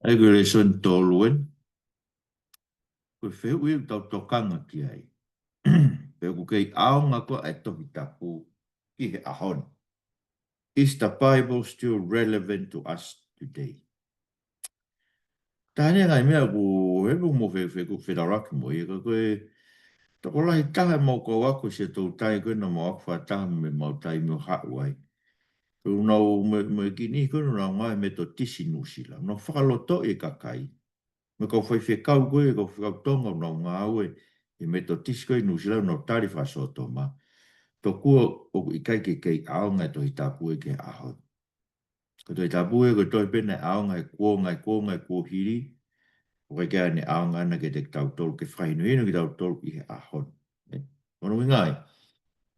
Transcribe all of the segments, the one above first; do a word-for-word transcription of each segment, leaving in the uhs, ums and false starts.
ʻA ia ko e lēsoni tolu eni. Ko e fehuʻi ʻoku tau tokanga ki ai, pe ʻoku kei ʻaonga koā ʻa e Tohi Tapu ki he ʻaho ni? Is the Bible still relevant to us today? Tā eni e ngaahi meʻa ʻoku, he ʻoku mou fe-, fe-, ʻoku fetaulaki mo ia, ka ko e tokolahi taha ʻemau kau ako ʻi Siaʻatoutai ko ē naʻa mau ako fakataha mo ʻemau taimi ʻo haʻu ai. Ko ʻenau, mo e, mo e kiʻi niʻihi ko ē naʻa nau ngāue he Metotisi Nuʻusila. Naʻa nau fakalotoʻi e kakai. Mo e kau faifekau ko ē, kau faifekau Tonga naʻa nau ngāue he Metotisi ko ē ʻi Nuʻusila, naʻa nau tali fakasōtoma. Tokua ʻoku ʻikai ke kei ʻaonga e Tohi Tapu ia ki he ʻaho ni. Ko e Tohi Tapu ia ko e tohi pē naʻe ʻaonga he kuonga, he kuonga, he kuohili. ʻOku ʻikai ke ne ʻaonga ʻana kiate kitautolu, ke fakahinohino kitautolu ʻi he ʻaho ni. Ē? Ko hono ʻuhinga ia,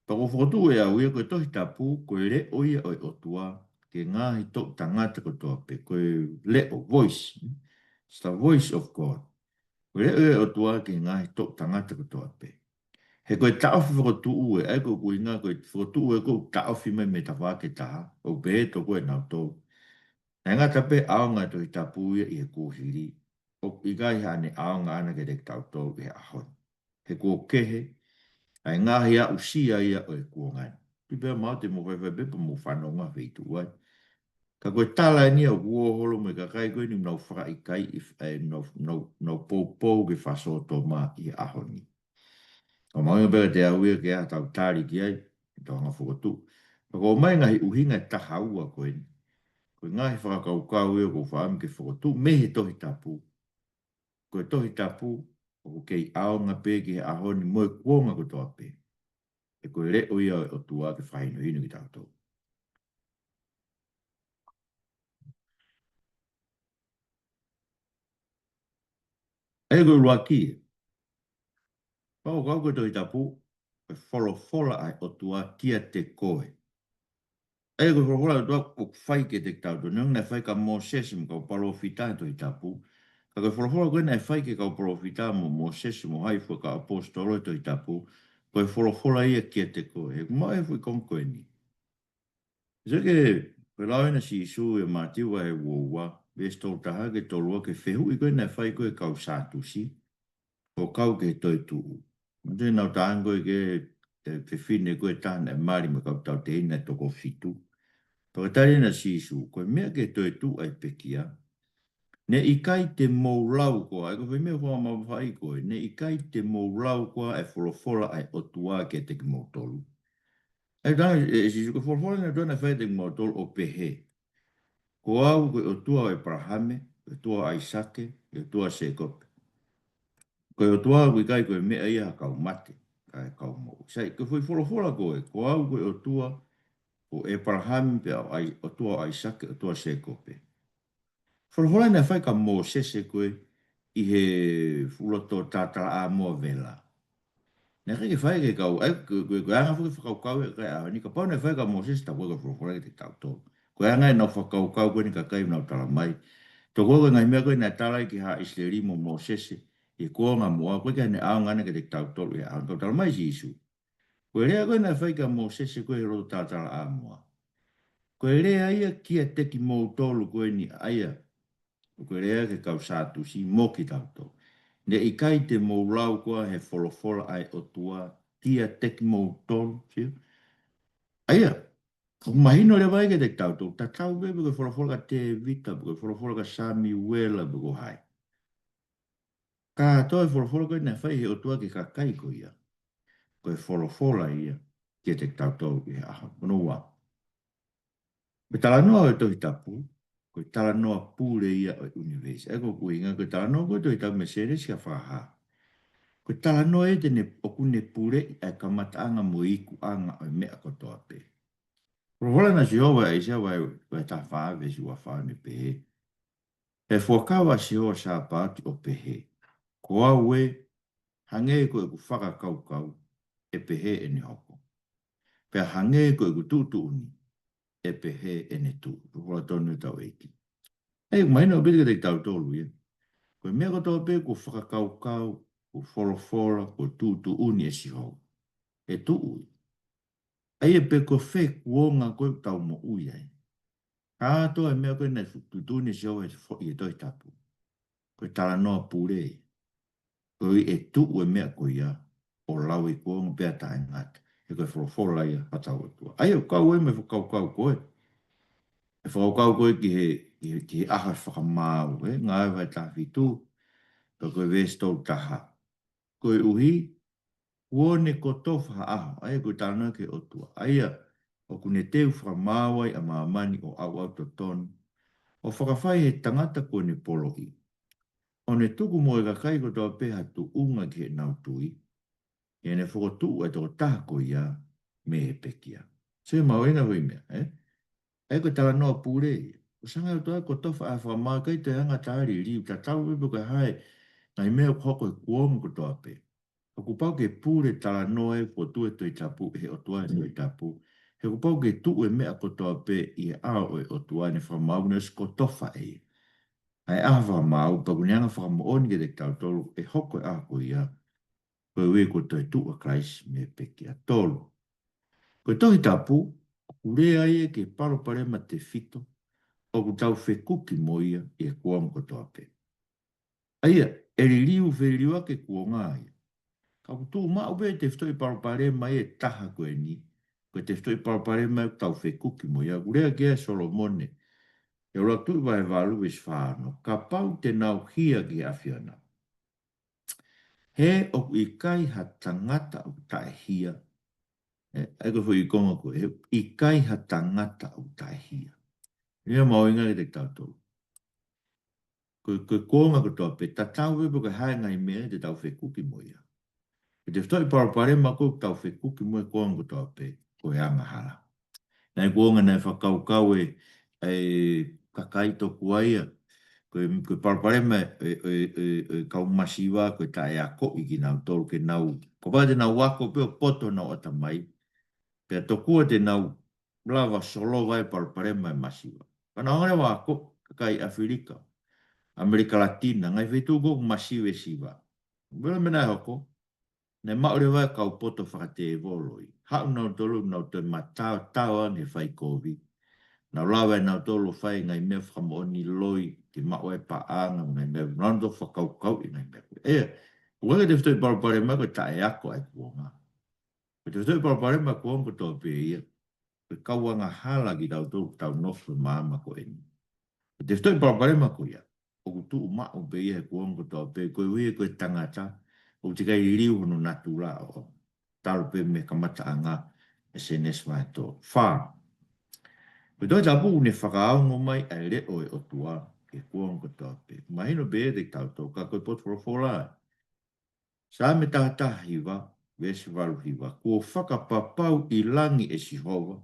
pea ʻoku ou fokotuʻu ʻe au ia ko e Tohi Tapu, ko e leʻo ia ʻo e ʻOtua ki he ngaahi toʻu tangata kotoa pē, ko e leʻo, voice. It's the voice of God. Ko e leʻo ia ʻo e ʻOtua ki he ngaahi toʻu tangata kotoa pē. He ko e taʻofi fokotuʻu ē, ʻa ia ko ʻeku ʻuhinga ko e fokotuʻu ē ʻoku taʻofi mai mei he tafaʻaki ʻe taha, ʻo pehē tokua ʻe nautolu, naʻe ngata pē ʻaonga e Tohi Tapu ia ʻi he kuohili, ʻoku ʻikai haʻane ʻaonga ʻana kiate kitautolu ʻi he ʻaho ni. He kuo kehe ʻa e ngaahi aʻusia ia ʻo e kuonga ni. Pea pea mau te mou faifai pē pea mou fanongo ʻa e feituʻu ai. Ka ko e tala eni ia ʻoku ō holo mo e kakai ko eni naʻa nau fakaʻikaiʻi, ʻa e naʻa nau, naʻa nau, naʻa nau poupou ke fakasōtoma ʻi he ʻaho ni. Ka mau ia pē kiate au ia ke ʻatā ʻetau tali ki ai, ʻetau hanga fokotuʻu. Ka ko e ʻomai ngaahi ʻuhinga ʻe taha ua ko eni. Ko e ngaahi fakakaukau ia ʻoku ou fakaʻamu ke fokotuʻu mei he Tohi Tapu. Ko e Tohi Tapu, ʻoku kei ʻaonga pē ki he ʻaho ni mo e kuonga kotoa pē. He ko e leʻo ia ʻo e ʻOtua ke fakahinohino kitautolu. ʻA ia ko e ʻuluaki ē. Pau kau ko e Tohi Tapu, ko e folofola ʻa e ʻOtua kiate koe. ʻA ia ko e folofola ʻa e ʻOtua ʻoku fai kiate kitautolu. Neongo naʻe fai kia Mōsese mo e kau palōfita he Tohi Tapu. Ka ko e folofola ko ē naʻe fai ki he kau palōfita mo Mōsese mo hai fua kau ʻaposetolo he Tohi Tapu. Ko e folofola ia kiate koe. He ʻoku maʻu e foʻi konga ko eni. Sio ki he, ko e lau ena ʻa Sīsū ʻia Mātiu vahe ua ua, veesi tolu taha ki he tolu ua, ki he fehuʻi ko ē naʻe fai ko ē ʻe he kau Sātusi ʻo kau ki he toetuʻu. Mo te nau tāngo ki he, e, fefine ko ē taha naʻe mali mo e kau tautehina ʻe toko fitu. Pea ko e tali ena ʻa Sīsū, ko e meʻa ki he toetuʻu ʻa e pekia, naʻe ʻikai te mou lau koā, ʻa ia ko e foʻi meʻa ʻoku fakamamafaʻi ko ē, naʻe ʻikai te mou lau koā e folofola ʻa e ʻOtua kiate kimoutolu. ʻA ia tā, e, e Sīsū, ko e folofola naʻe ʻOtua naʻe fai kiate kimoutolu ʻo pehē, ko au ko e ʻOtua ʻo ʻĒpalahame, ko e ʻOtua ʻo ʻAisake, ko e ʻOtua ʻo Sēkope. Ko e ʻOtua ʻoku ʻikai ko e meʻa ia ʻa e kau mate, ka ʻa e kau moʻui. Sai, ko e foʻi folofola ko ē, ko au ko e ʻOtua ʻo ʻĒpalahame, pea ʻo ʻAi-, ʻOtua ʻo ʻAisake, ʻOtua ʻo Sēkope. Folofola naʻe fai kia Mōsese ko ē ʻi he fuʻu loto talatalaʻāmoa vela. Naʻe ʻikai ke fai ki he kau, ʻa ia ko, ko, ko e anga foki e fakakaukau ʻa e kakai ʻaho ni, kapau naʻe fai kia Mōsese, tā ko e folofola kiate kitautolu. Ko e anga ʻenau fakakaukau ko eni ʻa e kakai ʻoku nau talamai. Tokua ko e ngaahi meʻa ko ē naʻe tala ai ki haʻa ʻIsileli mo Mōsese ʻi he kuonga Mōape, ʻoku ʻikai ke ne ʻaonga ʻana kiate kitautolu ʻi he ʻaho ni, ka ʻoku talamai ʻe Sīsū, ko e lea ko ē naʻe fai kia Mōsese ko ē he loto talatalaʻāmoa, ko e lea ia kiate kimoutolu ko eni ʻa ia, ko e lea ki he kau Sātusi mo kitautolu. Naʻe ʻikai te mou lau koā e folofola ʻa e ʻOtua kiate kimoutolu, sio? ʻA ia, ʻoku mahino leva ia kiate kitautolu, tatau pē pe ko e folofola kia Tēvita, pe ko e folofola kia Samiuela, pe ko hai. Kātoa e folofola ko ē naʻe fai ʻe he ʻOtua ki he kakai ko ia, ko e folofola ia kiate kitautolu ʻi he ʻaho ni. Ko hono ua. Ko e talanoa ʻo e Tohi Tapu, ko e talanoa pule ia ʻo e ʻunivēsi. ʻA ia ko ʻeku ʻuhinga, ko e talanoa ko ē ʻo e Tohi Tapu mei Sēnesi ki Fakahā, ko e talanoa ia te ne, ʻoku ne puleʻi ʻa e kamataʻanga mo e ikuʻanga ʻo e meʻa kotoa pē. Folofola ʻa Sihova ʻia ʻAisea vahe, vahe taha fā veesi ua fā ʻo ne pehē, pea fuakava ʻa Sihova ʻo Sāpaoti ʻo pehē, ko au ē, hangē ko ʻeku fakakaukau, ʻe pehē ʻene hoko. Pea hangē ko ʻeku tuʻutuʻuni, ʻe pehē ʻene tuʻu. Folofola tonu ʻetau ʻEiki. ʻA ia, mahino ʻaupito kiate kitautolu ia. Ko e meʻa kotoa pē kuo fakakaukau, kuo folofola, kuo tuʻutuʻuni ʻe Sihova, ʻe tuʻu ia. ʻA ia pe ko fē kuonga ko ē ʻoku tau moʻui ai, Kātoa e meʻa ko ē naʻe fu-, tuʻutuʻuni ʻe Sihova ʻi he fo-, ʻi he Tohi Tapu, ko e talanoa pule ia. Koeʻuhi ʻe tuʻu e meʻa ko ia ʻo lauikuonga pea taʻengata. He ko e folofola ia ʻa hotau ʻOtua. ʻA ia ʻoku kau ai mo e fakakaukau ko ē. E fakakaukau ko ē ki he, ki he, ki he ʻaho fakamaau, ē? Ngāue vahe taha fitu, ka ko e veesi tolu taha. Koeʻuhi, kuo ne kotofa ha ʻaho, ʻa ia ko e talanoa ki he ʻOtua. ʻA ia, ʻoku ne teu fakamaau ai ʻa māmani ʻo aʻuaʻu totonu, ʻo fakafai ʻe he tangata kuo ne poloʻi. ʻO ne tuku mo e kakai kotoa pē ha tuʻunga ki heʻenau tui, ʻi heʻene fokotuʻu ʻa e tokotaha ko ia mei he pekia. Sio mahuʻinga foʻi meʻa, ē? ʻA ia ko e talanoa pule ia. ʻOku hanga ʻe he ʻOtua ʻo kotofa ʻa e fakamaau, ʻikai toe hanga ʻo tali liliu, tatau pē pe ko e hā e ngaahi meʻa ʻoku hoko he kuonga kotoa pē. ʻOku pau ke pule talanoa ʻe he ʻOtua ʻi he Tohi Tapu, ʻe he ʻOtua ʻi he Tohi Tapu. He ʻoku pau ke tuʻu e meʻa kotoa pē ʻi he ʻao ʻo e ʻOtua ʻene fakamaau, ne ʻosi kotofa ʻe ia ʻa e ʻaho fakamaau, pea kuo ne hanga ʻo fakamoʻoni kiate kitautolu ʻe hoko e ʻaho ko ia, koeʻuhi kuo toetuʻu ʻa Kalaisi mei he pekia. Tolu. Ko e Tohi Tapu, ʻoku lea ia ki he palopalema tefito ʻoku tau fekuki mo ia ʻi he kuonga kotoa pē. ʻA ia, ʻe liliu, feliliuaki e kuonga ia. Ka ʻoku tuʻu maʻu pē e tefitoʻi palopalema ia ʻe taha ko eni, ko e tefitoʻi palopalema ʻoku tau fekuki mo ia. ʻOku lea ki ai ʻa Solomone, ʻi he ʻUluaki Tuʻi vahe valu veesi fā ono, kapau te nau hia ki he ʻAfiona, he ʻoku ʻikai ha tangata ʻoku taʻehia. Ē, ʻa ia ko e foʻi konga ko ē, he ʻikai ha tangata ʻoku taʻehia. Lea mahuʻinga kiate kitautolu. Ko e, ko e kuonga kotoa pē, tatau pē pe ko e hā e ngaahi meʻa te tau fekuki mo ia. Ko e tefitoʻi palopalema ʻoku tau fekuki mo ia he kuonga kotoa pē, ko e angahala. Naʻe kuonga naʻe fakakaukau e, e kakai tokua ia. Ko e, ko e palopalema e, e, e, e kau masiva, ko e taʻeakoʻi kinautolu ke nau, kapau te nau ako pē ʻo poto honau ʻatamai, pea tokua te nau lava ʻo solova e palopalema e masiva. Ka nau hanga leva ʻo ako, kakai ʻAfilika, ʻAmelika Latina, ngaahi feituʻu ʻoku masiva e siva. Pea ko e meʻa naʻe hoko, naʻe maʻu leva e kau poto fakatēvolo ia. Haʻu nautolu, nau toe mataotao ange he fai kovi. Nau lava ʻe nautolu ʻo fai e ngaahi meʻa fakamoʻoni loi, ke maʻu e paʻanga, ngaahi meʻa, nau toe fakakaukauʻi e ngaahi meʻa ko ē. ʻA ia, ʻoku ʻikai ko e tefitoʻi palopalema ko e taʻeako ʻa e kuonga. Ko e tefitoʻi palopalema ʻo e kuonga kotoa pē ia, ko e kau angahala kitautolu ʻoku tau nofo he māmani ko eni. Ko e tefitoʻi palopalema ko ia, ʻoku tuʻu maʻu pē ia he kuonga kotoa pē, koeʻuhi ko e tangata ʻoku teʻeki ai liliu hono natula ʻo, talu pē mei he kamataʻanga ʻo e Sēnesi vahe tolu. Fā. Ko e Tohi Tapu ʻoku ne fakaongo mai ʻa e leʻo ʻo e ʻOtua ki he kuonga kotoa pē. Mahino pē ia kiate kitautolu, ka ko e potu folofola ē. Saame taha taha hiva, veesi valu hiva. Kuo fakapapauʻi langi ʻe Sihova,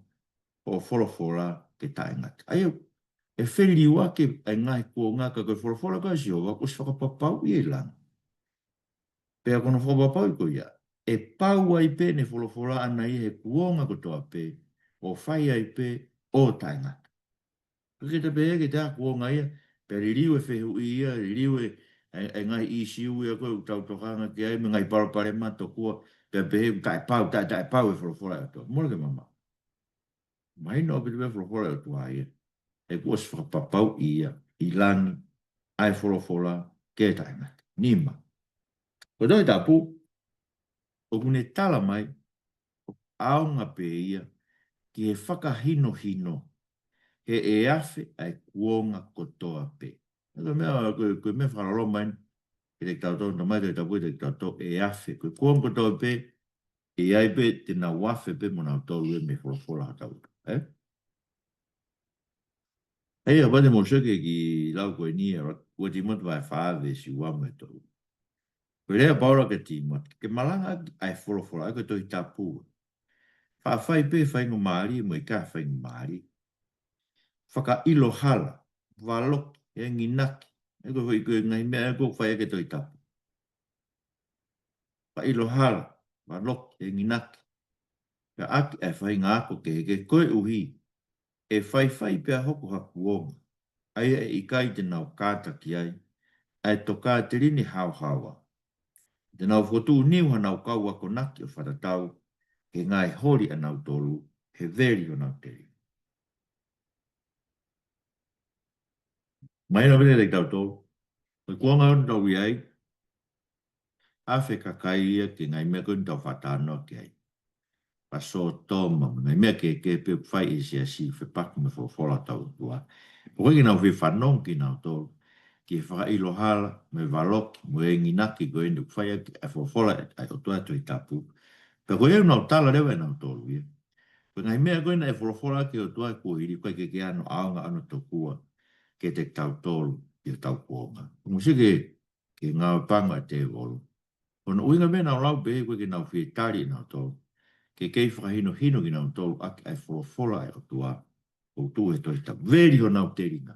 hoʻo folofola ke taʻengata. ʻA ia, ʻe feliliuaki ʻa e ngaahi kuonga, ka ko e folofola ko ia ʻa Sihova, kuo ʻosi fakapapauʻi e langi. Pea ko hono fakapapauʻi ko ia, ʻe pau ai pē ʻene folofola ʻaʻana ia he kuonga kotoa pē, ʻo fai ai pē ʻo taʻengata. Ka ke ta pehē ke ta kuonga ia, pea liliu e fehuʻi ia, liliu e, e, e ngaahi ʻīsiu ia ko ē ʻoku tau tokanga ki ai, mo e ngaahi palopalema tokua, pea pehē ʻoku taʻepau, taʻe, taʻepau e folofola ʻa e ʻOtua. Mole ke mamaʻo. Mahino ʻaupito pē folofola ʻa e ʻOtua ia. He kuo ʻosi fakapapauʻi ia ʻi langi, ʻa e folofola ke taʻengata. Nima. Ko e Tohi Tapu, ʻoku ne tala mai, ʻoku ʻaonga pē ia ki he fakahinohino, he ʻe afe ʻa e kuonga kotoa pē. Ko e meʻa, ko e, ko e meʻa fakaloloma eni kiate kitautolu, tamai, kiate kitautolu, kiate kitautolu, ʻe afe. Ko e kuonga kotoa pē, ʻe ʻi ai pē te nau afe pē mo nautolu ia mei he folofola ʻa hotau ʻOtua, ē? ʻA ia, kapau te mou sio ki he kiʻi lau ko eni ʻa e ua Tīmote vahe fā veesi ua mo e tolu. Ko e lea ʻa Paula kia Tīmote, ke malanga ʻaki ʻa e folofola, ʻa ia ko e Tohi Tapu. Faʻa fai pē faingamālie mo e ʻikai faingamālie. Fakaʻilo hala, valoki, enginaki. ʻA ia ko e foʻi, ko e ngaahi meʻa ē ʻoku fai ʻaki e Tohi Tapu. Fakaʻilo hala, valoki, enginaki. Pea ʻaki ʻa e faʻahinga ako kehekehe, koeʻuhi ʻe faifai pea hoko ha kuonga, ʻa ia ʻe ʻikai te nau kātaki ai ʻa e tokāteline haohaoa. Te nau fokotuʻu niu hanau kau akonaki ʻo fakatatau ki he ngaahi holi ʻanautolu, he veli honau teli. Mai la vele lei tautolu. Ko e kuonga ʻoku tau ʻi ai, ʻa e fekauʻaki ia ki he ngaahi meʻa ko eni ʻoku tau fakatalanoa ki ai. Pasōtoma, ngaahi meʻa kehekehe pē ʻoku fai ʻe he siasi fepaki mo e folofola ʻa hotau ʻOtua. ʻOku ʻikai ke nau fie fanongo kinautolu ki he fakaʻilo hala, mo e valoki, mo e enginaki ko eni ʻoku fai ʻaki ʻa e folofola ʻa e ʻOtua ʻi he Tohi Tapu. Pea ko ia ʻoku nau tala leva ʻe nautolu ia. Ko e ngaahi meʻa ko eni naʻe folofola ki ai ʻa e ʻOtua he kuohili, ʻoku ʻikai ke ke ʻi ai hano ʻaonga ʻo hono tokua kiate kitautolu ʻi hotau kuonga. Mou sio ki he, ki he ngāue pango ʻa e tēvolo. Ko hono ʻuhinga meʻa naʻa nau lau pehē, ʻoku ʻikai ke nau fie tali ʻe nautolu ke kei fakahinohino kinautolu ʻaki ʻa e folofola ʻa e ʻOtua ʻoku tuʻu he Tohi Tapu. Veli honau telinga.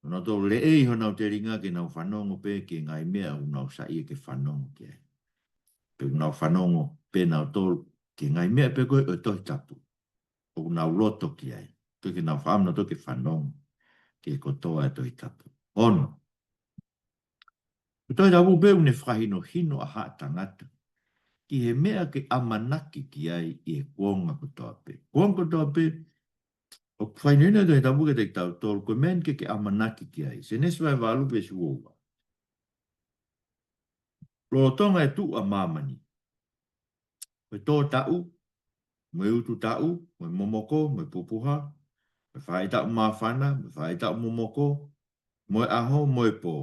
Ko nautolu leʻei honau telinga ke nau fanongo pē ki he ngaahi meʻa ʻoku nau saiʻia ke fanongo ki ai. Pe ʻoku nau fanongo pē nautolu ki he ngaahi meʻa pē ko ē ʻo e Tohi Tapu ʻoku nau loto ki ai. ʻOku ʻikai ke nau fakaʻamu nautolu ke fanongo ki he kotoa ʻo e Tohi Tapu. Ono. Ko e Tohi Tapu pē ʻoku ne fakahinohino ʻa haʻa tangata ki he meʻa ke ʻamanaki ki ai ʻi he kuonga kotoa pē. Kuonga kotoa pē, ʻoku fakahinohino ʻe he Tohi Tapu kiate kitautolu, ko e meʻa eni ke ke ʻamanaki ki ai. Sēnesi vahe valu veesi uo ua. Lolotonga e tuʻu ʻa māmani, ko e tō taʻu, mo e utu taʻu, mo e momoko, mo e pupuha, mo e faʻahitaʻu māfana, mo e faʻahitaʻu momoko, mo e ʻaho, mo e pō,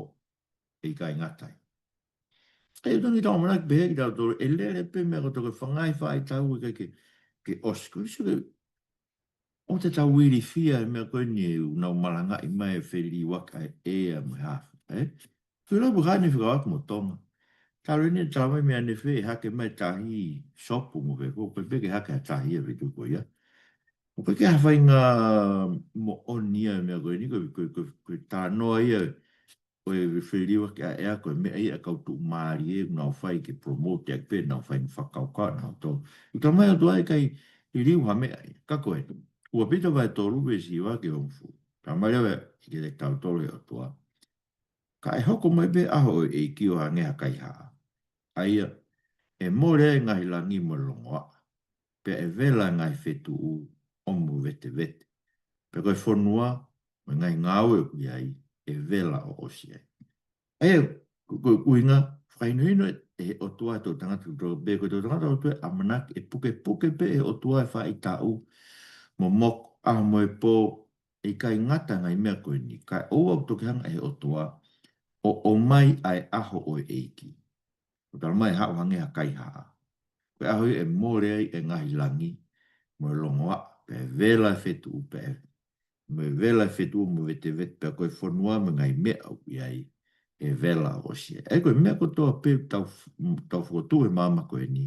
ʻe ʻikai ngata ai. ʻE tonu ke tau ʻamanaki pehē kitautolu, ʻe lele pē meʻa kotoa, ko e fanga ngaahi faʻahitaʻu ʻikai ke, ke ʻosi, ko e sio ke ʻoua te tau ilifia he meʻa ko eni ʻoku nau malangaʻi mai e feliliuaki ʻa e ʻea mo e hafa, ē? Ko e lau pē ʻa e ʻEne fekauʻaki mo Tonga. Talu eni e tala mai mei ʻanefē ʻe hake mai e tahi Sopu mo Vefo, ko e pē ke hake ha tahi ʻa e feituʻu ko ia. ʻOku ʻikai ke ha faʻahinga moʻoni ia e meʻa ko eni, ko e, ko e, ko e, ko e talanoa ia ʻo e feliliuaki ʻa e ʻea, ko e meʻa ia ʻa e kau tuʻumālie ʻoku nau fai ke promote ʻaki pē ʻenau faʻahinga fakakaukau ʻanautolu. ʻOku tala mai ʻe he ʻOtua ʻe ʻikai liliu ha meʻa ia. Ka ko e, ua Pita vahe tolu veesi hiva ki he hongofulu. Tala mai leva kiate kitautolu ʻe he ʻOtua: Ka ʻe hoko mai pē ʻaho ʻo e ʻEiki ʻo hangē ha kaihaʻa, ʻa ia ʻe mole ai e ngaahi langi mo e longoaʻa, pea ʻe vela e ngaahi fetuʻu ʻo movetevete. Pea ko e fonua mo e ngaahi ngāue ʻoku ʻi ai ʻe vela ʻo ʻosi ai. ʻA ia, ko, ko e ʻuhinga, fakahinohino ʻe he ʻOtua e toʻutangata kotoa pē, ko e toʻutangata kotoa pē ʻamanaki, ʻe pukepuke pē ʻe he ʻOtua e faʻahitaʻu, momoko, ʻaho mo e pō, ʻe ʻikai ngata ai e ngaahi meʻa ko eni, kae ʻoua ʻe toki hanga ʻe he ʻOtua ʻo ʻomai ʻa e ʻaho ʻo e ʻEiki. ʻOku tala mai ʻe haʻu hangē ha kaihaʻa. Ko e ʻaho ia ʻe mole ai e ngaahi langi mo e longoaʻa, pea ʻe vela e fetuʻu, pea ʻe, mo e vela e fetuʻu ʻo movetevete, pea ko e fonua mo e ngaahi meʻa ʻoku ʻi ai ʻe vela ʻo ʻosi ai. ʻA ia ko e meʻa kotoa pē ʻoku tau, tau fokotuʻu he māmani ko eni,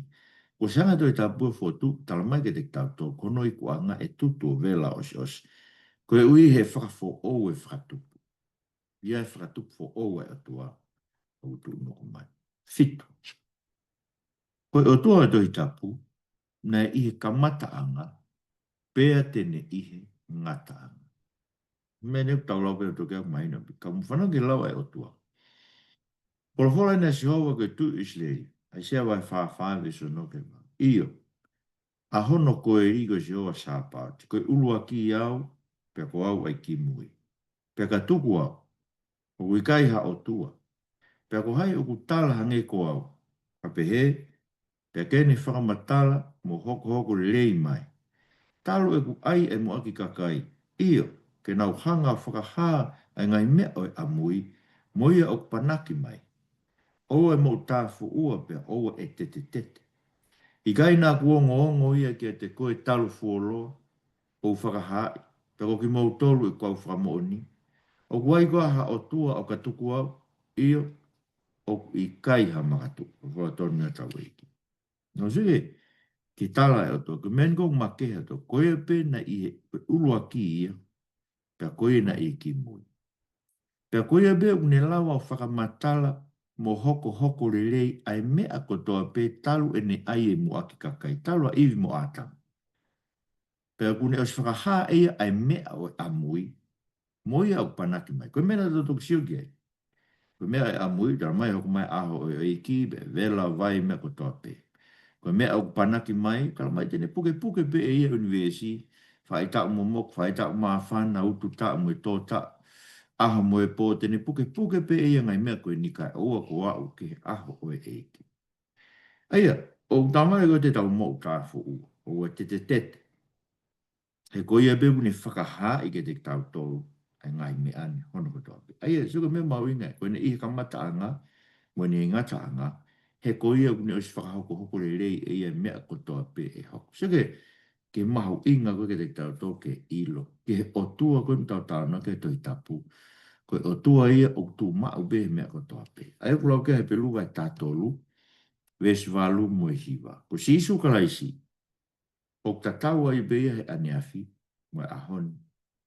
ʻoku ʻosi hanga ʻe he Tohi Tapu ʻo fokotuʻu, tala mai kiate kitautolu, ko hono ikuʻanga ʻe tutu ʻo vela ʻo ʻosiʻosi. Koeʻuhi he fakafoʻou e fakatupu. ʻI ai e fakatupu foʻou ʻa e ʻOtua ʻoku tuʻunuku mai. Fitu. Ko e ʻOtua ʻo e Tohi Tapu, naʻe ʻi he kamataʻanga, pea te ne ʻi he ngataʻanga. Meʻa eni ʻoku tau lau pē ʻo toki ʻaku mahino, ka mou fanongo ki he lau ʻa e ʻOtua. Folofola eni ʻa Sihova ki he tuʻi ʻIsileli, ʻAisea vahe fā fā veesi ono ki he valu. ʻIo, ʻa hono koeli ko Sihova Sāpaoti, ko e ʻuluaki au, pea ko au ʻa e kimui. Pea ka tuku au, ʻoku ʻikai ha ʻOtua. Pea ko hai ʻoku tala hangē ko au? Ka pehē, pea ke ne fakamatala mo hokohoko lelei mai. Talu ʻeku ʻai e muʻaki kakai, ʻio, ke nau hanga ʻo fakahā ʻa e ngaahi meʻa ʻo e ʻamui, mo ia ʻoku panaki mai. ʻOua ʻe moʻutāfuʻua pea ʻoua ʻe tetetete. ʻIkai naʻa ku ongoongo ia kiate koe talu fuoloa, ʻo u fakahaaʻi, pea ko kimoutolu ʻeku kau fakamoʻoni? ʻOku ʻi ai koā ha ʻOtua ʻo ka tuku au? ʻIo, ʻoku ʻikai ha makatuʻu. Folofola tonu ʻa hotau ʻEiki. Nau sio ki he tala ʻa e ʻOtua, ko e meʻa eni ʻoku makehe atu, ko ia pē naʻe ʻi he ʻuluaki ia, pea ko ia naʻe ʻi he kimui. Pea ko ia pē ʻoku ne lava ʻo fakamatala mo hokohoko lelei ʻa e meʻa kotoa pē talu ʻene ʻai e muʻaki kakai, talu ʻa ʻIvi mo ʻĀtama. Pea ʻoku ne ʻosi fakahā ʻe ia ʻa e meʻa ʻo e ʻamui, mo ia ʻoku panaki mai. Ko e meʻa naʻa tau toki sio ki ai. Ko e meʻa ʻo e ʻamui, tala mai hoko mai ʻaho ʻo e ʻEiki, pea vela vai meʻa kotoa pē. Ko e meʻa ʻoku panaki mai, tala mai te ne pukepuke pē ʻe ia e ʻunivēsi, faʻahitaʻu momoko, faʻahitaʻu māfana, utu taʻu mo e tō taʻu. ʻaho mo e pō, te ne pukepuke pē ʻe ia e ngaahi meʻa ko eni kae ʻoua kuo aʻu ki he ʻaho ʻo e ʻEiki. ʻA ia, ʻoku talamai ko ē te tau moʻu taʻefoʻou, ʻoua te te tete. He ko ia pē ʻoku ne fakahaaʻi kiate kitautolu ʻa e ngaahi meʻa ni hono kotoa pē. ʻA ia, sio ki he meʻa mahuʻinga, ko ʻene ʻi he kamataʻanga, mo ʻene ʻi he ngataʻanga, he ko ia ʻoku ne ʻosi fakahokohoko lelei ʻe ia e meʻa kotoa pē ʻe hoko. Sio ki he, ki he mahuʻinga ko ē kiate kitautolu ke ʻilo, ki he ʻOtua ko ē ʻoku tau talanoa ki ai he Tohi Tapu. Ko e ʻOtua ia ʻoku tuʻu maʻu pē he meʻa kotoa pē. ʻA ia ʻoku lau ki ai Hepelū vahe taha tolu, veesi valu mo e hiva. Ko Sīsū Kalaisi, ʻoku tatau ai pē ia he ʻaneafi, mo e ʻaho ni,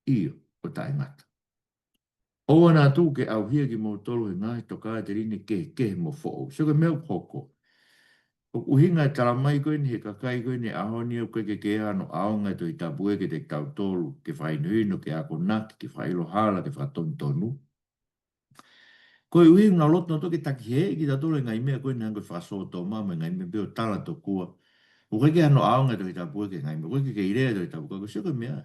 ʻio, ʻo taʻengata. ʻOua naʻa tuku ke ʻauhia kimoutolu he ngaahi tokāteline kehekehe mo foʻou. Sio ki he meʻa ʻoku hoko. ʻOku ʻuhinga e talamai ko eni he kakai ko eni he ʻaho ni ʻoku ʻikai ke ʻi ai hano ʻaonga e Tohi Tapu ē kiate kitautolu, ke fakahinohino, ke akonaki, ke fakaʻilo hala, ke fakatonutonu. Koeʻuhi ʻoku nau loto nautolu ke takiheeʻi kitautolu he ngaahi meʻa ko eni hangē ko e fakasōtoma mo e ngaahi meʻa pē ʻo tala tokua. ʻOku ʻikai ke ʻi ai hano ʻaonga e Tohi Tapu ē ki he ngaahi meʻa, ʻoku ʻikai ke kei lea e Tohi Tapu, ka ko e sio ki he meʻa.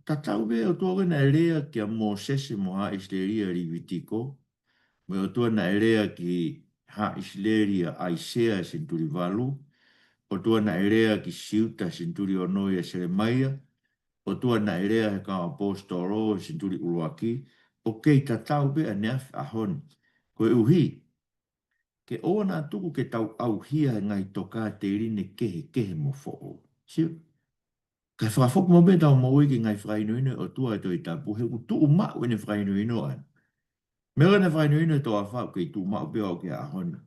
Tatau pē ʻOtua ko ē naʻe lea kia Mōsese mo haʻa ʻIsileli ʻi Levitiko, mo e ʻOtua naʻe lea ki haʻa ʻIsileli ʻia ʻAisea senituli valu, ʻOtua naʻe lea ki Siuta senituli ono ʻia Selemaia, ʻOtua naʻe lea he kau ʻaposetolo he senituli ʻuluaki, ʻoku kei tatau pē ʻaneafi ʻaho ni. Koeʻuhi, ke ʻoua naʻa tuku ke tau ʻauhia he ngaahi tokāteline kehekehe mo foʻou. Sio, kae fakafoki maʻu pē ʻetau moʻui ki he ngaahi fakahinohino ʻa e ʻOtua he Tohi Tapu, he ʻoku tuʻu maʻu ʻene fakahinohino ʻana. Meʻa ko ē naʻe fakahinohino he toafa ʻoku kei tuʻu maʻu pē ʻo aʻu ki he ʻaho ni.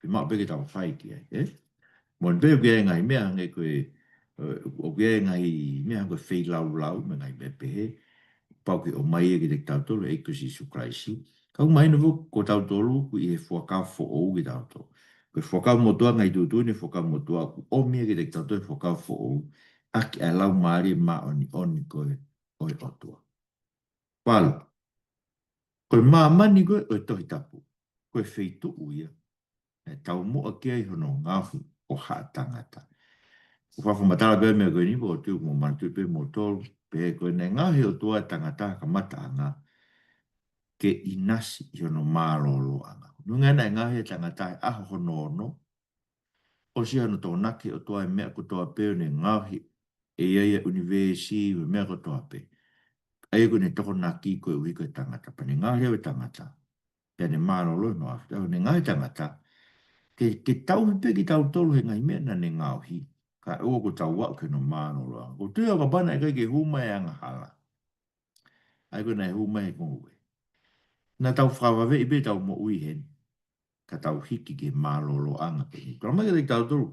Pea maʻu pē ke tau fai ki ai, ē? Moʻoni pē ʻoku ʻi ai e ngaahi meʻa hangē ko e, ē, ʻoku ʻi ai e ngaahi meʻa hangē ko e feilaulau, mo e ngaahi meʻa pehē. Pau ke ʻomai ia kiate kitautolu ʻe he ʻEiki ko Sīsū Kalaisi. Ka ʻoku mahino foki ko tautolu ʻoku ʻi he fuakava foʻou kitautolu. Ko e fuakava motuʻa ngaahi tuʻutuʻuni, fuakava motuʻa ʻoku ʻomi ia kiate kitautolu e fuakava foʻou. ʻAki ʻa e Laumālie Māʻoniʻoni ko ē ʻo e ʻOtua. Valu. Ko e māmani ko ē ʻo e Tohi Tapu, ko e feituʻu ia naʻe taumuʻa ki ai hono ngaohi ʻo haʻa tangata. ʻOku ou fakamatala pē meʻa ko eni, pea ʻoku ou tui ʻoku mou manatuʻi pē moutolu, pehē ko ē naʻe ngaohi ʻe he ʻOtua e tangata he kamataʻanga ke ʻinasi ʻi hono mālōlōʻanga. Ko hono ʻuhinga naʻe ngaohi e tangata he ʻaho hono ono, ʻosi hano tokonaki ʻe he ʻOtua e meʻa kotoa pē ʻo ne ngaohi ʻe ia ʻa e ʻunivēsi mo e meʻa kotoa pē. ʻA ia ko ʻene tokonaki koeʻuhi ko e tangata. Pea ne ngaohi leva e tangata. Pea ne mālōlō ʻi hono ʻaofi. ʻA ia ko ʻene ngaohi e tangata, ke, ke tauhi pē kitautolu he ngaahi meʻa naʻa ne ngaohi. Kae ʻoua kuo tau aʻu ki hono mālōlōʻanga. ʻOku ou tui au kapau naʻe ʻikai ke hū mai e angahala, ʻa ia ko ē naʻe hū mai he konga ē, naʻa tau fakavaveʻi pē ʻetau moʻui heni, ka tau hiki ki he mālōlōʻanga pē. Talamai kiate kitautolu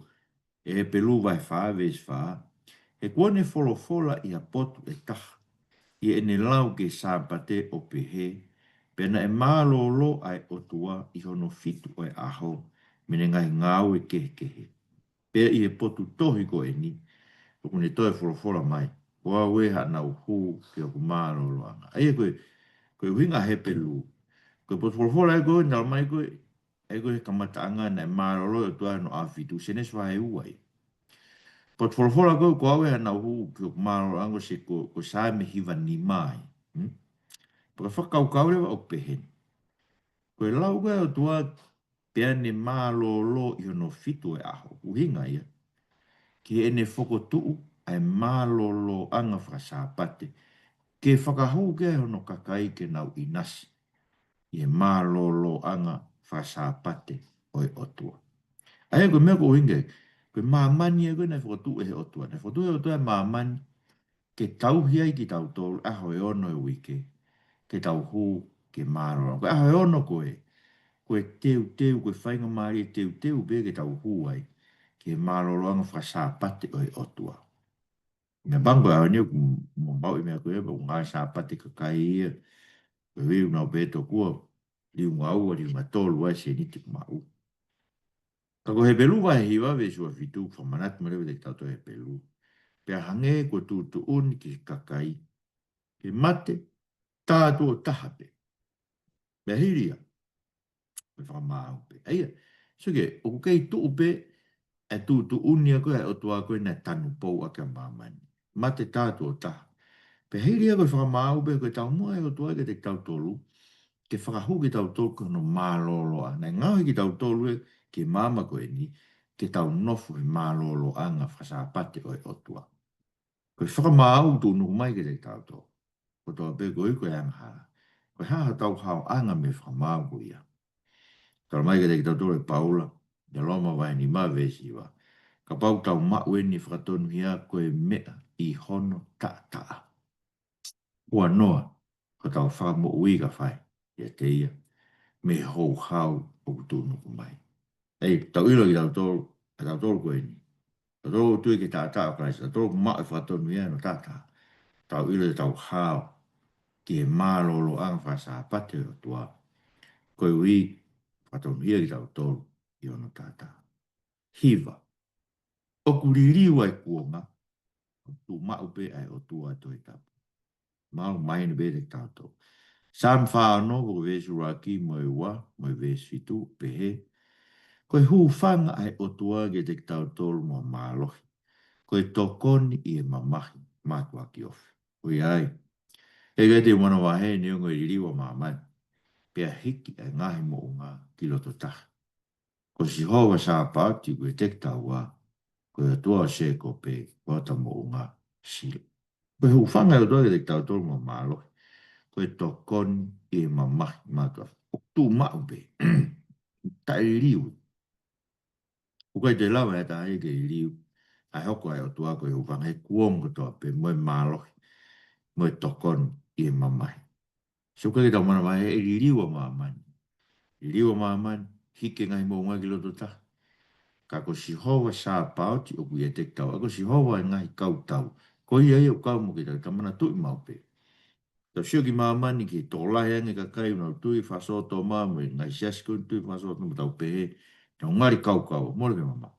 ʻe Hepelū vahe fā, veesi fā: He kuo ne folofola ʻi ha potu ʻe taha, ʻi heʻene lau ki he Sāpate ʻo pehē, Pea naʻe mālōlō ʻa e ʻOtua ʻi hono fitu ʻo e ʻaho, mei heʻene ngaahi ngāue kehekehe. Pea ʻi he potu tohi ko eni, ʻoku ne toe folofola mai, Ko au ē, haʻanau hū ki hoku mālōlōʻanga. ʻA ia ko e, ko e ʻuhinga Hepelū. Ko e potu folofola ē ko ē naʻe talamai ko ē, ʻa ia ko e kamataʻanga naʻe mālōlō e ʻOtua ʻi hono ʻaho fitu, Sēnesi vahe ua ia. Potu folofola ko ē, Ko au ē, haʻanau hū ki hoku mālōlōʻanga, ko e, ko e Saame hiva nima ia. Hmm? Pea ka fakakaukau leva ʻoku pehē ni. Ko e lau ko ē ʻa e ʻOtua, Pea ne mālōlō ʻi hono fitu ʻo e ʻaho. ʻUhinga ia ki heʻene fokotuʻu ʻa e mālōlōʻanga fakasāpate, ke fakahū ki ai hono kakai ke nau ʻinasi ʻi he mālōlōʻanga fakasāpate ʻo e ʻOtua. ʻA ia ko e meʻa ʻoku ʻuhinga, ko e māmani ia ko ē naʻe fokotuʻu ʻe he ʻOtua. Naʻe fokotuʻu ʻe he ʻOtua e māmani ke tauhi ai kitautolu ʻaho ʻe ono he uike, ke tau hū ki he mālōlō. Ko e ʻaho ʻe ono ko ē, ko e teuteu, ko e faingamālie teuteu pē ke tau hū ai ki he mālōlōʻanga fakasāpate ʻo e ʻOtua. Naʻe pau ko e ʻaho ni ʻoku mou maʻu e meʻa ko ē, pea ʻoku ngāue Sāpate kakai ia, ko e ʻuhinga ʻoku nau pehē tokua, liunga ua, liunga tolu ʻa e sēniti ʻoku maʻu. Ka ko Hepelū vahe hiva veesi ua fitu, fakamanatu mai leva kiate kitautolu ʻe Hepelū. Pea hangē kuo tuʻutuʻuni ki he kakai ke mate, tā tuʻo taha pē. Pea hili ia, ʻe fakamaau pē. ʻA ia, sio ki he, ʻoku kei tuʻu pē ʻa e tuʻutuʻuni ia ko ē ʻa e ʻOtua ko ē naʻe tanupou ʻaki ʻa māmani. Mate, tā tuʻo taha. Pea hili ia ko e fakamaau pē ko e taumuʻa ʻa e ʻOtua kiate kitautolu, ke fakahū kitautolu ki hono mālōlōʻanga. Naʻe ngaohi kitautolu ia ki he māmani ko eni, ke tau nofo he mālōlōʻanga fakasāpate ʻo e ʻOtua. Ko e fakamaau ʻoku tuʻunuku mai kiate kitautolu. Kotoa pē ko ia ko e angahala. Ko e hā hotau haoʻanga mei he fakamaau ko ia? Talamai kiate kitautolu ʻe Paula, ʻi he Loma vahe nima veesi hiva. Kapau ʻoku tau maʻu eni fakatonuhia ko e meʻa ʻi hono taʻataʻa. Huanoa, ko ʻetau fakamoʻui ka fai ʻiate ia, mei he houhau ʻoku tuʻunuku mai. ʻEi, tau ʻilo kitautolu, ʻa tautolu ko eni. Tautolu ʻoku tui ki he taʻataʻa ʻo Kalaisi, tautolu ʻoku maʻu e fakatonuhia ʻi hono taʻataʻa. Tau ʻilo ʻetau hao ki he mālōlōʻanga fakasāpate ʻo e ʻOtua. Koeʻuhi, fakatonuhia kitautolu ʻi hono taʻataʻa. Hiva. ʻOku liliu ʻa e kuonga, ʻoku tuʻu maʻu pē ʻa e ʻOtua Tohi Tapu. Maʻu mai ni pē kiate kitautolu. Saame fā ono, ko e veesi ʻuluaki mo e ua, mo e veesi fitu, pehē. Ko e hūfanga ʻa e ʻOtua kiate kitautolu mo e mālohi. Ko e tokoni ʻi he mamahi, mātuʻaki ofi. ʻOiauē. ʻIkai te u manavahē neongo e liliu ʻa māmani. Pea hiki ʻa e ngaahi moʻunga ki loto taha. Ko Sihova Sāpaoti ʻoku ʻiate kitaua, ko e ʻOtua ʻo Sēkope, ko hota moʻunga sila. Ko e hūfanga ʻa e ʻOtua kiate kitautolu mo e mālohi. Ko e tokoni ʻi he mamahi mātuʻaki ofi. ʻOku tuʻu maʻu pē. Taʻeliliu. ʻOku ʻikai toe lava ʻe ha taha ia ke liliu ʻa e hoko ʻa e ʻOtua ko e hūfanga he kuonga kotoa pē mo e mālohi, mo e tokoni ʻi he mamahi. So ʻoku ʻikai ke tau manavahē ʻe liliu ʻa māmani. Liliu ʻa māmani, hiki e ngaahi moʻunga ki loto taha. Ka ko Sihova Sāpaoti ʻoku ʻiate kitaua, ko Sihova ʻo e ngaahi kautau. Ko ia ia ʻoku kau mo kitaua, tau manatuʻi maʻu pē. Tau sio ki māmani ki he tokolahi ange kakai ʻoku nau tui fakasōtoma mo e ngaahi siasi ko eni tui fakasōtoma tau pehē, tau ngali kaukau, mole ke mamaʻo.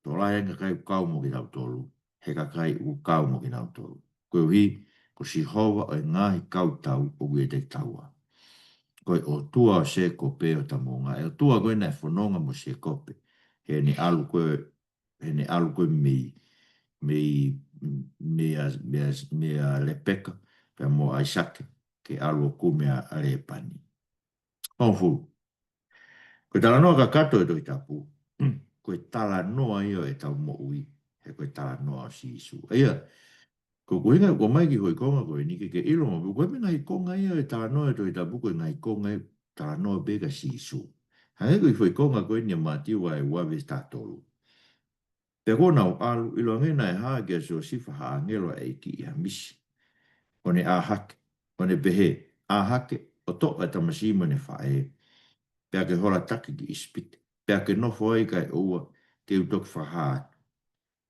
Tokolahi ange kakai ʻoku kau mo kitautolu, he kakai ʻoku kau mo kitautolu. Koeʻuhi, ko Sihova ʻo e ngaahi kautau ʻoku ʻiate kitaua. Ko e ʻOtua ʻo Sēkope ʻo hota moʻunga. E ʻOtua ko ē naʻe fononga mo Sēkope. Heʻene ʻalu ko ē, heʻene ʻalu ko ē mei, mei, mei a, mei a, mei a Lepeka, pea mo ʻAisake, ke ʻalu ʻo kumi ʻa, ʻa Lēpani. Hongofulu. Ko e talanoa kakato ʻo e Tohi Tapu, ko e talanoa ia ʻo ʻetau moʻui, he ko e talanoa ʻo Sīsū. ʻA ia, ko e ʻuhinga ʻoku ʻomai ki he foʻi konga ko eni ke ke ʻilo maʻu pē, ko e meʻa ngaahi konga ia ʻo e talanoa ʻo e Tohi Tapu, ko e ngaahi konga ia talanoa pē kia Sīsū. Hangē ko e foʻi konga ko eni ʻa Mātiu vahe ua veesi taha tolu. Pea kuo nau ʻalu, ʻiloange naʻe hā kia Siosifa ha ʻāngelo ʻa e ʻEiki ʻi ha misi. ʻO ne ʻā hake, ʻo ne pehē, ʻā hake, ʻo toʻo ʻa e tamasiʻi mo ʻene faʻē, pea ke holataki ki ʻIsipite, pea ke nofo ai kae ʻoua ke u toki fakahā atu.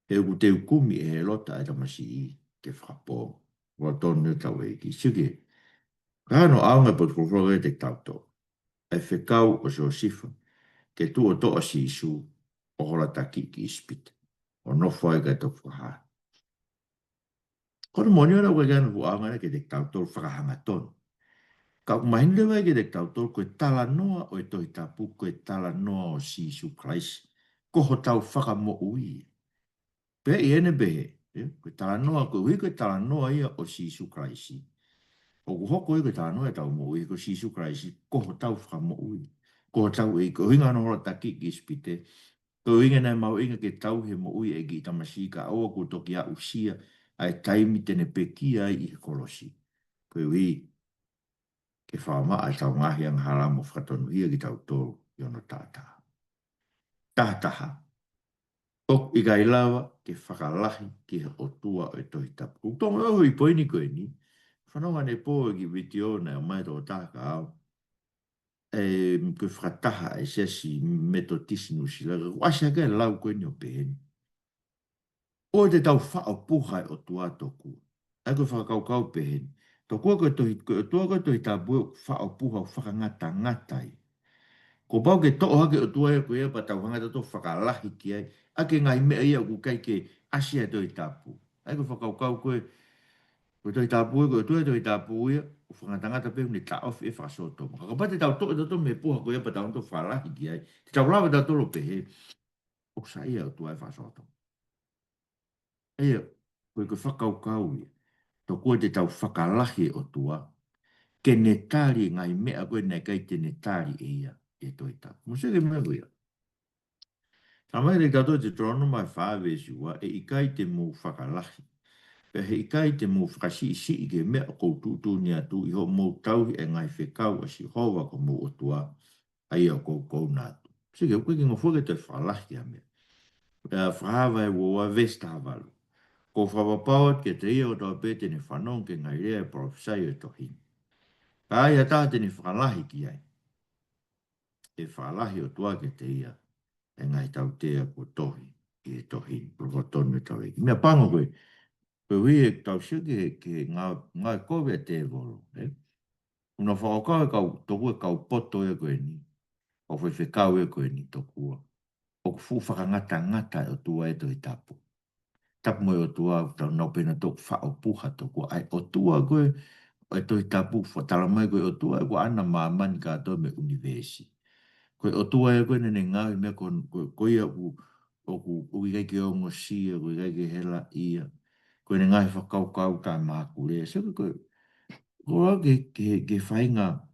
He ʻoku te u kumi ʻe Hēlota ʻa e tamasiʻi ke fakapō. Ua tonu e tau ʻEiki. Sio ki he, ka hano ʻaonga e potu folofola kiate kitautolu. ʻA e fekau ʻo Siosifa, ke tuʻu ʻo toʻo ʻa Sīsū, ʻo holataki ki ʻIsipite, ʻo nofo ai kae toki fakahā. Ko hono moʻoni ʻoku ʻikai ke ʻi ai hano fuʻu ʻaonga ia kiate kitautolu fakahangatonu. Ka ʻoku mahino leva ia kiate kitautolu ko e talanoa ʻo e Tohi Tapu, ko e talanoa ʻo Sīsū Kalaisi. Ko hotau fakamoʻui. Pea ʻi heʻene pehē, ē, ko e talanoa, koeʻuhi ko e talanoa ia ʻo Sīsū Kalaisi. ʻOku hoko ia ko e talanoa ʻetau moʻui, ko Sīsū Kalaisi, ko hotau fakamoʻui. Ko hotau ʻEiki, ko e ʻuhinga hono holataki ki ʻIsipite. Ko e ʻuhinga naʻe mahuʻinga ke tauhi e moʻui e kiʻi tamasiʻi kae ʻoua kuo toki aʻusia ʻa e taimi te ne pekia ai ʻi he kolosi. Koeʻuhi, ke fakamaʻa ʻetau ngaahi angahala mo fakatonuhia kitautolu ʻi hono taʻataʻa. Taha taha. ʻOku ʻikai lava ke fakalahi ki he ʻOtua ʻo e Tohi Tapu. ʻOku tonga ʻo e foʻi poini ko eni. Fanongo ange pē ki he vitiō naʻe ʻomai ʻe he tokotaha kia au. ʻE, ko e fakataha ʻa e Siasi Metotisi Nuʻusila. Kuo ʻasi hake e lau ko eni ʻo pehē ni. ʻOua te tau faʻo puha e ʻOtua tokua. ʻA ia ko e fakakaukau pehē ni. Tokua ko e Tohi, ko e ʻOtua ko e Tohi Tapu ʻoku faʻo puha ʻo fakangatangata ai. Kuo pau ke toʻo hake e ʻOtua ia ko ia pea tau hanga tautolu ʻo fakalahi ki ai. ʻA e ngaahi meʻa ia ʻoku ʻikai ke ʻasi ʻi he Tohi Tapu. ʻA ia ko e fakakaukau ko e, ko e Tohi Tapu ia, ko e ʻOtua e Tohi Tapu ia, ʻoku fakangatangata pē ʻoku ne taʻofi e fakasōtoma. Ka kapau te tau toʻo tautolu mei he puha ko ia pea tau hanga tautolu ʻo fakalahi ki ai. Te tau lava tautolu ʻo pehē, ʻoku saiʻia e ʻOtua e fakasōtoma. ʻA ia, ko e, ko e fakakaukau ia. tokua te tau fakalahi e ʻOtua ke ne tali e ngaahi meʻa ko ē naʻe ʻikai te ne tali ʻe ia ʻi he Tohi Tapu. Mou sio ki he meʻa ko ia. Talamai ʻe he Teutalōnome fā veesi ua, ʻe ʻikai te mou fakalahi, pea ʻe ʻikai te mou fakasiʻisiʻi ki he meʻa ʻoku ou tuʻutuʻuni atu, ʻi hoʻomou tauhi e ngaahi fekau ʻa Sihova ko homou ʻOtua, ʻa ia ʻoku ou kounaʻi atu. Sio ki he, ʻoku ʻikai ke ngofua ke te fakalahi ki ha meʻa. Pea Fakahā vahe ua ua veesi taha valu. Kuo u fakapapau atu kiate ia kotoa pē te ne fanongo ki he ngaahi lea ʻo e palōfisai ʻo e tohi ni. Ka ai ha taha te ne fakalahi ki ai, ʻe fakalahi e ʻOtua kiate ia e ngaahi tautea kuo tohi ʻi he tohi ni. Palōfita tonu e tau e. Meʻapango ko ē, ko e ʻuhi ʻoku tau sio ki he, ki he ngā, ngāue kovi ʻa e tēvolo, ē? ʻOku nau fakakaukau e kau, tokua e kau poto ia ko eni, kau faifekau ia ko eni tokua ʻoku fuʻu fakangatangata e ʻOtua e Tohi Tapu. Tapu mo e ʻOtua, ʻoku tau nau pehē nautolu ʻoku faʻo puha tokua. ʻA e ʻOtua ko ē ʻo e Tohi Tapu, fa-, talamai ko e ʻOtua ʻoku ʻaʻana māmani kātoa mo e ʻunivēsi. Ko e ʻOtua ia ko ē naʻa ne ngaohi e meʻa ko, ko, ko ia ʻoku, ʻoku, ʻoku ʻikai ke ongosia, ʻoku ʻikai ke helaʻia. Ko ʻene ngaahi fakakaukau taʻemākulea. Sio ko ē, ko e, ko e ke, ke, ke faʻahinga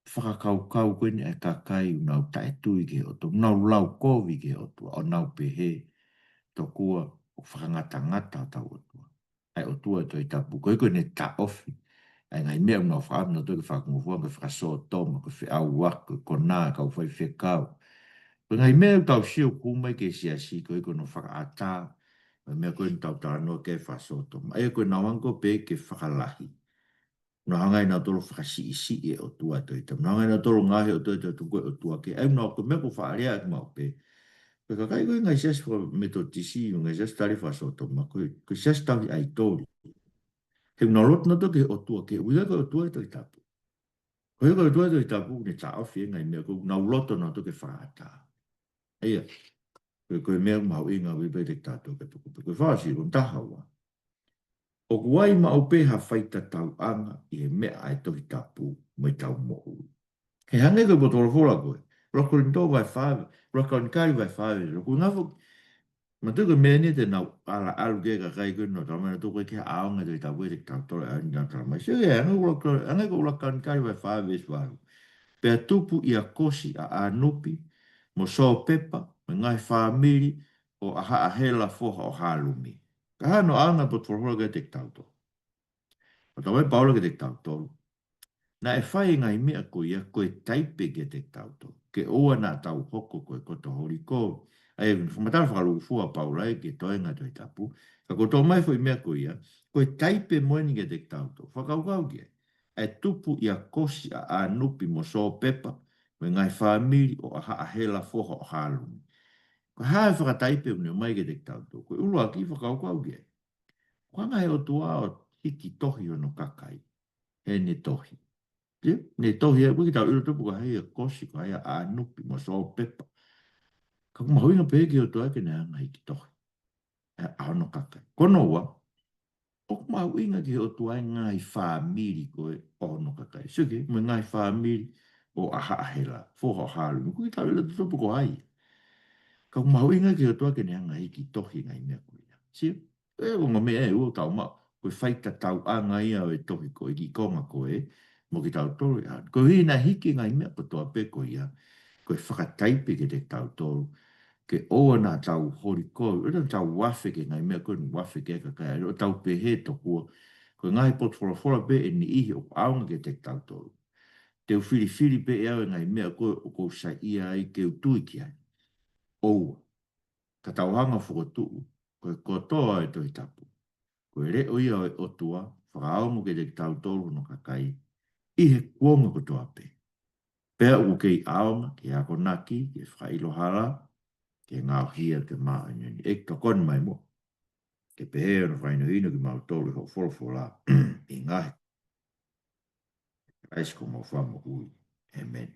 fakakaukau ko eni ʻa e kakai ʻoku nau taʻetui ki he ʻOtua, ʻoku nau lau kovi ki he ʻOtua, ʻo nau pehē tokua ʻoku fakangatangata hotau ʻOtua. ʻA e ʻOtua e Tohi Tapu, ko e, ko ʻene taʻofi ʻa e ngaahi meʻa ʻoku nau faʻa, nau toki fakangofua, ko e fakasōtoma, ko e feʻauaki, ko e konā, kau faifekau. Ko e ngaahi meʻa ʻoku tau sio ʻoku hū mai ki he siasi, ko e, ko hono fakaʻatā, ko e meʻa ko ē ʻoku tau talanoa ki ai, fakasōtoma. ʻA ia ko ʻenau hanga ko ē pē ke fakalahi. Nau hanga ʻe nautolu ʻo fakasiʻisiʻi e ʻOtua e Tohi Tapu. Nau hanga ʻe nautolu ʻo ngaohi e ʻOtua e Tohi Tapu ko e ʻOtua kehe. ʻA ia ʻoku nau, ko e meʻa ʻoku faʻa lea ʻaki maʻu pē. Ko e kakai ko ē ngaahi siasi fakametotisi, ngaahi siasi tali fakasōtoma, ko e, ko e siasi tauhi ʻaitoli. He ʻoku nau loto nautolu ki he ʻOtua kehe, ʻoku ʻikai ko e ʻOtua e Tohi Tapu. Ko e, ko e ʻOtua e Tohi Tapu ʻoku ne taʻofi e ngaahi meʻa ko ē, ʻoku nau loto nautolu ke fakaʻatā. ʻA ia, ko e, ko e meʻa mahuʻinga ʻoku ʻi ai pē kiate kitautolu ke tuku pē. Ko e fasi, ko e taha ua. ʻOku ʻi ai maʻu pē ha faitatauʻanga ʻi he meʻa ʻa e Tohi Tapu mo ʻetau moʻui. He hangē ko e potu folofola ko ē, ʻuluaki Kolinitō vahe fā, ʻuluaki Kalonikali vahe fā, ʻoku ngafo, ma tui ko e meʻa ni te nau ala ʻalu ki ai e kakai ko ē ʻoku nau talamai nautolu ʻoku ʻikai ke ʻaonga e Tohi Tapu kiate kitautolu, ʻa eni nau talamai. Sio ki he hangē ko ʻuluaki, hangē ko ʻuluaki Kalonikali vahe fā veesi valu. Pea tupu ʻia Kosi ʻa ʻAnupi, mo Sōpepa, mo e ngaahi fāmili ʻo ʻAhaʻahela foha ʻo Hālumi. Ko e hā hono ʻaonga e potu folofola kiate kitautolu? ʻOku talamai ʻe Paula kiate kitautolu, naʻe fai e ngaahi meʻa ko ia ko e taipe kiate kitautolu, ke ʻoua naʻa tau hoko ko e koto holi kovi. ʻA ia, fakamatala fakalūkufua ʻa Paula ia ki he toenga e Tohi Tapu. Ka ko e tō mai e foʻi meʻa ko ia, ko e taipe mo eni kiate kitautolu. Fakakaukau ki ai. ʻA e tupu ʻia Kosi ʻa ʻAnupi mo Sōpepa, mo e ngaahi fāmili ʻo ʻAhaʻahela foha ʻo Hālumi. Ko e hā e fakataipe ʻoku ne ʻomai kiate kitautolu? Ko e ʻuluaki, fakakaukau ki ai. ʻOku hanga ʻe he ʻOtua ʻo hiki tohi hono kakai. Heʻene tohi. Sio? Ne tohi ʻe, ʻoku ʻikai ke tau ʻilo tupu ko hai ʻa Kosi, ko hai ʻa ʻAnupi mo Sōpepa. Ka ʻoku mahuʻinga pē ki he ʻOtua ke ne hanga ʻo hiki tohi ʻa, ʻa hono kakai. Ko hono ua, ʻoku mahuʻinga ki he ʻOtua e ngaahi fāmili ko ē ʻo hono kakai. Sio ki he, mo e ngaahi fāmili ʻo ʻAhaʻahela foha ʻo Hālumi. ʻOku ʻikai ke tau ʻilo tupu ko hai. Ka ʻoku mahuʻinga ki he ʻOtua ke ne hanga ʻo hiki tohi e ngaahi meʻa ko ia. Sio? Ko e ongo meʻa ʻe ua ʻoku tau maʻu, ko e faitatauʻanga ia ʻo e tohi ko ē, kiʻi konga ko ē, mo kitautolu ʻi ʻaho ni. Koeʻuhi naʻe hiki e ngaahi meʻa kotoa pē ko ia, ko e fakataipe kiate kitautolu, ke ʻoua naʻa tau holi kovi, ʻoua naʻa tau afe ki he ngaahi meʻa ko ē ʻoku afe ki ai e kakai ʻa ē, ʻo tau pehē tokua, ko e ngaahi potu folofola pē ʻe niʻihi ʻoku ʻaonga kiate kitautolu. Te u filifili pē ʻe au e ngaahi meʻa ko ē ʻoku ou saiʻia ai ke u tui ki ai. ʻOua. Ka tau hanga ʻo fokotuʻu ko e kotoa e Tohi Tapu ko e leʻo ia ʻo e ʻOtua, fakaongo kiate kitautolu hono kakai, ʻi he kuonga kotoa pē. Pea ʻoku kei ʻaonga ki he akonaki, ki he fakaʻilo hala, ki he ngaohi ʻa e māʻoniʻoni. ʻEiki, tokoni mai muʻa ke pehē hono fakahinohino kimautolu ʻi hoʻo folofola, ʻi he huafa ʻo Kalaisi ko homau Fakamoʻui. ʻĒmeni.